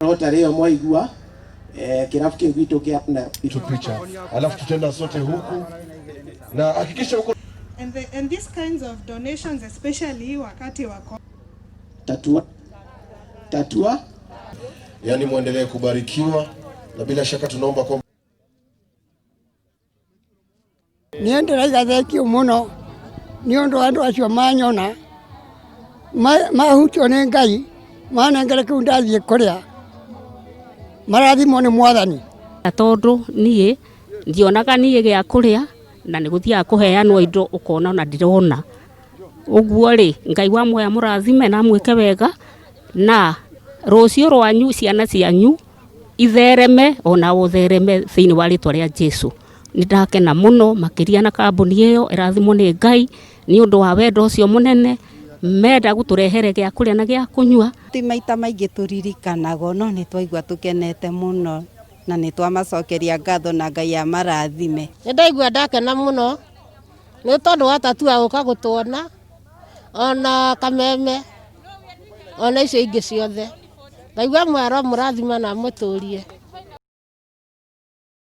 Rotary ĩyo mwaigua kĩrabu kĩu gitũ kĩa Nairobi. Tu picha alafu tutaenda sote huku na hakikisha huko And these kinds of donations, especially wakati wako Tatua tatua. Yani muendelee kubarikiwa na bila shaka tunaomba kwamba Niä ndä raiga thengio må no nä å ndå andå acio manyona mahutio nä Ngai manengere kä u ndathiä kå rä a marathimwo nä Mwathani. Tondu niä ndionaga niä gä a kå rä a na nä gå thiaga kå heanwo indo å kona ona ndirona å guo rä Ngai wa muoya mũrathime na mwĩke wega na rũciũ rwanyu ciana cianyu ithereme ona ũthereme thĩinĩ wa rĩtwa rĩa Jesu. Nĩ ndakena mũno makĩria na kambuni ĩyo ĩrathimwo nĩ Ngai nĩ ũndũ wa wendo ũcio mũnene menda gũtũrehere gĩa kũrĩa na gĩa kũnyua. Ti maita maingĩ tũririkanagwo no nĩ twaigua tũkenete mũno na nĩ twamacokeria ngatho na Ngai amarathime. Nĩ ndaigua ndakena mũno nĩ tondũ wa Tatua gũka gũtuona ona Kameme ona icio ingĩ ciothe. Ngai wa muoyo aromũrathima na amũtũrie.